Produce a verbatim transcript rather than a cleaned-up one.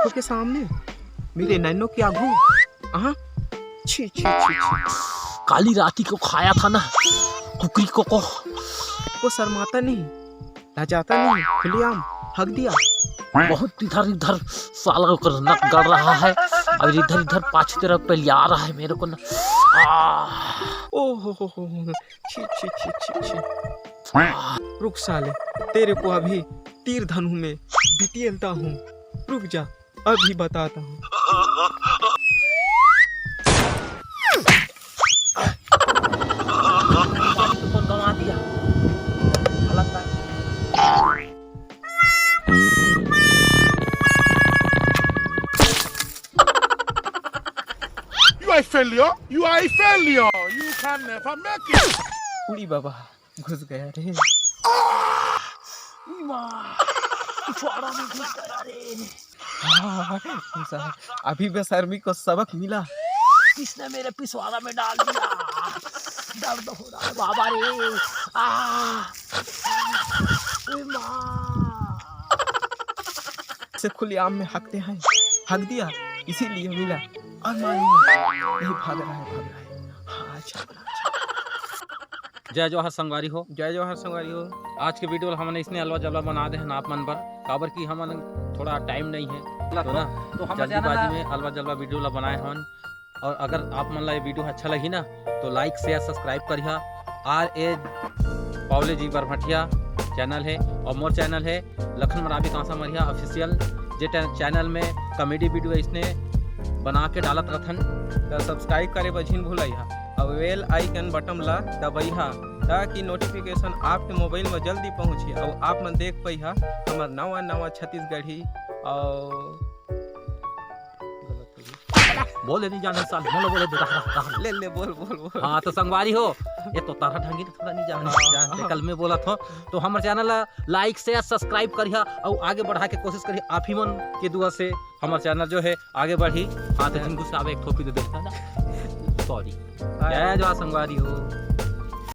आंखों के सामने, मेरे नैनों के आगू। हाँ, छी छी छी छी। काली राती को खाया था ना कुकरी को को। को शर्माता नहीं, लजाता नहीं, खुलेआम हक दिया। बहुत इधर इधर साला ओकर नक गड़ रहा है और इधर इधर पाछू तरफ पे लिया रहा है मेरे को ना। आ, ओ हो हो हो हो, छी छी छी छी छी। रुक साले, तेरे को अभी तीर धनुष में बिटेलता हूँ। रुक जा, अभी बताता हूँ। फोन गंवा दिया। हालत का। You are a failure. You are a failure. You can never make it. उड़ी बाबा, घुस गया रे। ई माँ, पिछवाड़ा में घुस गया रे। हाँ, घुसा। अभी बेशर्मी को सबक मिला। किसने मेरे पिछवाड़ा में डाल दिया? दर्द हो रहा है बाबा रे। आ, ई माँ। से खुलेआम में हकते हैं, हक दिया, इसीलिए मिला। और मान लिया, नहीं भाग रहा है, भाग रहा है। हाँ, अच्छा बना, अच्छा। जय जोहार संगवारी हो। जय जोहार संगवारी हो। आज के वीडियो ला हमन इसने अलवा जलवा बना दे हन आप मन बर, काबर कि हमन थोड़ा टाइम नहीं है, तो ना तो हम जल्दीबाजी में अलवा जलवा वीडियो ला बनाए हन। और अगर आप मन ला ये वीडियो अच्छा लगी ना, तो लाइक शेयर सब्सक्राइब करिहा। R A Pawle ji बरभटिया channel है और मोर चैनल है लखन मरावी कांसा मरिया ऑफिशियल, जे टे-, चैनल में कॉमेडी वीडियो इसने बना के डालत रथन। तो सब्सक्राइब करे बर झिन भूलइहा और बेल आइकन बटन ला दबइहा, ताकि नोटिफिकेशन आपके मोबाइल में जल्दी पहुंची और आप मन देख पइहा हमर नवा नवा छत्तीसगढ़ी। और बोले नहीं जाने साल, बोलो, बोलो, बेटा, हाँ, हाँ। ले, ले, बोल, बोल, बोल। हाँ, तो संगवारी हो, ये तो तारा ढंगी तो थोड़ा नहीं जाने, हाँ, जाने, हाँ। कल मैं बोला था, तो हमर चैनल ला लाइक, शेयर, सब्सक्राइब करिहा और आगे बढ़ा के कोशिश करिहा। आप ही मन के दुआ से हमर चैनल जो है आगे बढ़ी। हाँ, तो हाँ। जिन गुस्सा आवे, एक थोपी दे देता ना। सॉरी। हाँ। जय जोहार संगवारी हो।